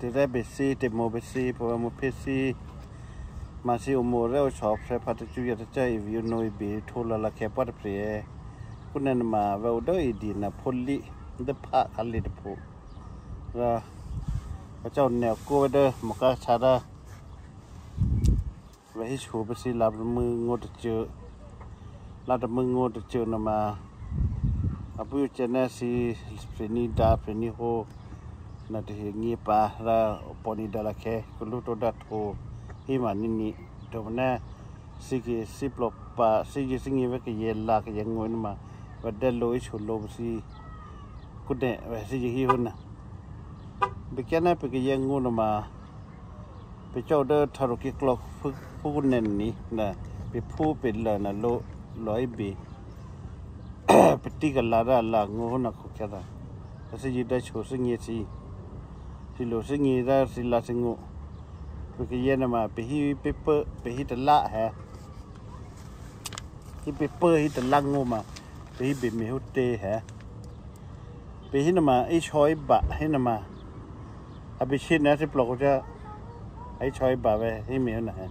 Te rebe si, te mo be si, po mo pe si, ma si o mo re o cho pre pa te chu ya te cha i vi no i bi to la la ke pa te pre. Ku ne ma ve o de i di na po li, de pa ka li de po. Ra, ka cha ne ko de mo ka cha da. ໄປເຮັດໂຊໄປຊິລາບມືງົດເຈີ ລາບມືງົດເຈີນະມາ ອາປຸເຈແນຊິເຟນີດາເຟນີໂຮ ນະຕະເຮງຽປາລາ ປອນີດາລາແຄ ກຸລຸໂຕດາໂທ ຫິມານິນິ ໂຕມະນາ ຊິເກຊິປອບປາ ຊິເກຊິງຽວະກະເຍລາກະເຍງົຍນະມາ ວະເດໂລອິໂຊໂລປະຊິ ກຸເນ ວະຊິເກຮິໂຮນະ ເບແກນະ ເປກະເຍງົນະມາ ເປເຈົ້າເດີທາໂຣກິກລໍກ ພຸ ພຸກຸແນນນີນະ ເປພູເປັນລະນະໂລ ລອຍເບ ເປຕິກະລາດາລາໂງນະໂຄແຄດາ ກະຊິຍືດໄດ້ໂຊຊິເງຊິ ຊິໂລຊິເງດາຊິລາຊິໂງ ເປກະເຍນະມາ ເປຮີເປເປີ ເປຮີຕະລະແຮ ຮີເປເປີ ຮີຕະລະໂງມາ ເປຮີເບເມຮຸເຕແຮ ເປຮີນະມາ ອີຊອຍບະ ຮີນະມາ ອາບິຊິນນະ ຊິປລອກຈະ ອີຊອຍບະເວ ຮີເມນະແຮ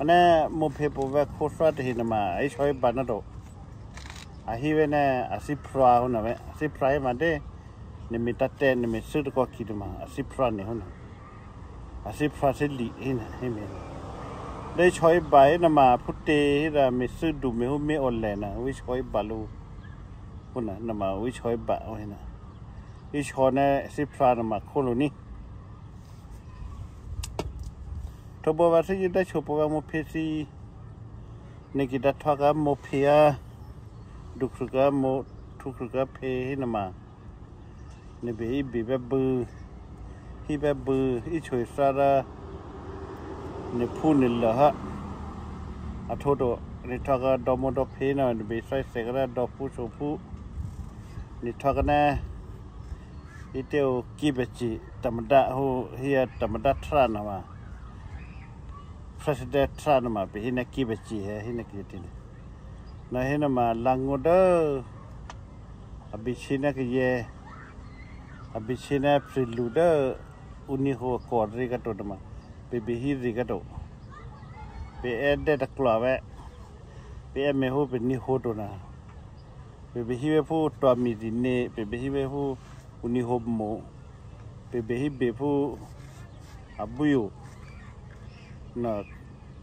ອານະ ໂມເພໂປແວໂຄຊາຕະຮີນະມາ ອີຊອຍບະນະໂຕ ອາຮີເວນະ ອາຊິພຣານະເວ ອາຊິພຣາມາເດ ເນເມຕາແຕ ເນເມຊຶຕະກອກິດມາ ອາຊິພຣາເນຮຸນະ ອາຊິພຣາຊິລິເອນະ ເອເມນ ໄດ້ຊອຍບາຍນະມາ ພຸເຕ ເຮດາເມຊຶດູເມຮຸເມອອນແລນະ ວິຊອຍບາລູ ພຸນນະ ນະມາ ວິຊອຍບາເອນະ ວິຊອນະ ຊິພຣານະມາ ໂຄໂລນີ ໂທໂບວາຊິຍືດໄດ້ໂຊໂປວາໂມເພຊີ ເນກິດາທອກາໂມເພອາ ດຸກສຸກາໂມ ທຸກສຸກາເພ ເຮນະມາ ເນເບອີເບແບບບື ຮີແບບບື ອີໂຊຍຊາດາ ເນພູເນເລຫະ ອາໂທໂຕ ເນທອກາດອໂມດອເພນະ ເນເບໄຊເສກະດາ ດອພູໂຊພູ ເນທອການະ ອີເຕວກິເບຈິ ຕະມະດາໂຮ ເຮຍ ຕະມະດາທຣານະມາ ປະເສດທຣານະມາ ເປຮີນະກິເບຈິ ເຮຮີນະກິເບຈິ ນະເຮນະມາ ລາງໂງເດີ ອາບິຊິນະກະເຍ ອາບິຊິນະພຣິລູເດີ ອຸນິໂຮ ອາກອນ ເຣກາໂຕນະມາ ເປເບຮີເຣກາໂຕ ເປແອດແດຕະກລາແວ ເປແອດເມໂຮ ເປນິໂຮໂຕນະ ເປເບຮີເວພູ ຕອມມີດີເນ ເປເບຮີເວພູ ອຸນິໂຮໂມ ເປເບຮີເບພູ ອາບຸໂຍ ນະ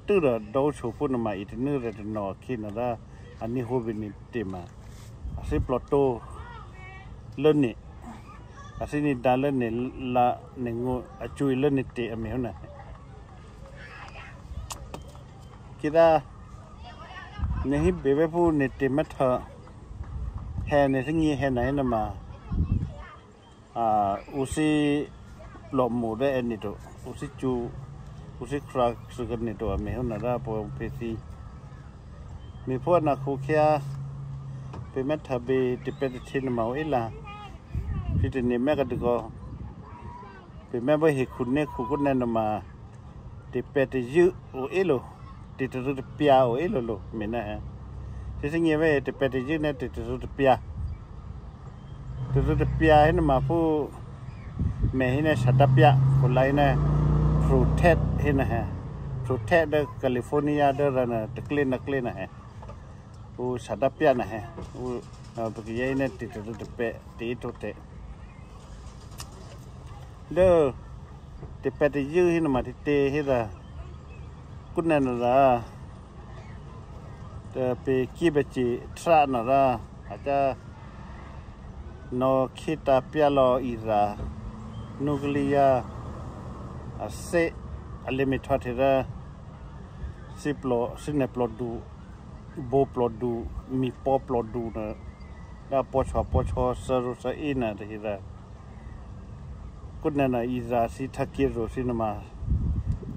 ຕື່ລະໂດໂຊພຸນະມາ ອີຕະນຶ ແລະ ຕະນໍ ຄີນະດາ ອານິໂຮເບນິເຕມາ ອາຊິປລໍໂຕ ເລີເນ ອາຊິນິດາ ເລີເນ ລາເນໂງ ອາຈຸຍ ເລີເນເຕ ອາເມໂຮນະ ກິດາ ເນຮິເບເວພູ ເນເຕມະທາ ແຮເນຊິງຍ ແຮນາເຮນະມາ ອາ ອຸຊິ ໂລໂມເດ ເອນິໂຕ ອຸຊິຈູ ອຸຊິຄຣາ ຊຶກະນິໂຕ ອາເມໂຮນາດາ ໂປເພຊີ ເມໂພອະນາຄູເຄຍ ເປແມທາເບ ເຕເປເຕທິນມາໂອເອລາ ພິເຕເນແມກະດຸໂກ ເປແມເບເຮຄູເນຄູກຸນແນນມາ ເຕແປເຕຍືໂອເອໂລ ເຕຕະລຶຕະປຽໂອເອໂລໂລ ເມນະ ເຕຊິງເຍເວ ເຕແປເຕຍືເນ ເຕຕະລຶຕະປຽ ເຕຕະລຶຕະປຽ ເຫັນມາຜູ້ ແມ່ເຫັນຊາຕະປຽ ຄົນລາວເຫັນໂປຣເທດ ເຫັນນະ ໂປຣເທດເດີ ກາລີໂຟເນຍເດີ ລະນະ ຕະເກລນ ຕະເກລນະ ໂອ ຊາຕະປຽນະ ໂອ ປະກິຍາເນ ເຕຕະລຶຕະແປ ເຕໂຕເຕ ເດີ ເຕແປເຕຍື ເຫັນມາເຕເຕ ເຫັນລະ ກຸນແນນລະ ເຕເປກີເບຈິ ທຣານະລະ ອາຈາ ນໍເຄຕາປຽລໍອີຣາ ນູເຄລຍາ ອາເຊ ອາເລເມທອດເທຣາ ຊິປລໍ ຊິແນປລໍດູ ໂບປລໍດູ ມີປໍປລໍດູນະ ດາປຊ ປຊ ສະໂຣສະເອນະ ເດເຮດາ ກຸນແນນນາ ອີຣາ ຊິທາເກໂຣ ຊິນະມາ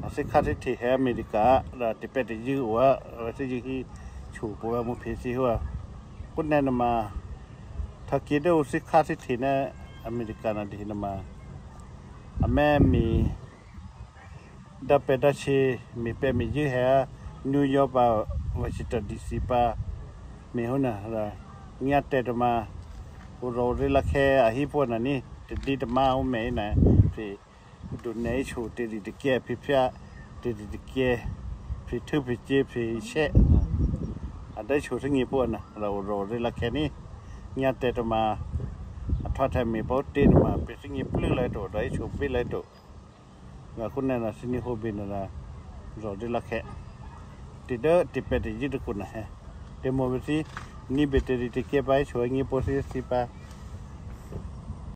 ອາຊິຄາທິເທ ແຮອາເມລິກາ ດາຕິແປດເຕຍືໂອ ອາຊິຍືຮີ ຊູໂປວາມຸເພຊິໂຮ ກຸນແນນາມາ ທາເກໂຣ ຊິຄາທິເທນະ ອາເມລິການະ ເດເຮນາມາ ອາແມມີ ດາເປດາເຊ ມີແປມີຍືແຮ ນິວຢໍປາ ວໍຊິງຕັນ ດີຊີປາ ເມໂຮນາ ລະ ງຽເຕຕະມາ ໂຣເຣລາແຄ ອາຮີໂພນານີ ເຕດີຕະມາ ໂຮເມນາ ເພ Dut nai chu te di te ke phi phia, te di te ke phi thu phi je phi che. A dai chu te ngi po na, rau ro de la ke ni. Nya te to ma, a tho te mi po te ma, pe te ngi plu lai to, dai chu pe lai to. Nga kun na na sini ho bin na, ro de la ke. Te de, te pe te ji de kun na he. Te mo be si, ni be te di te ke bai chu ngi po si si pa.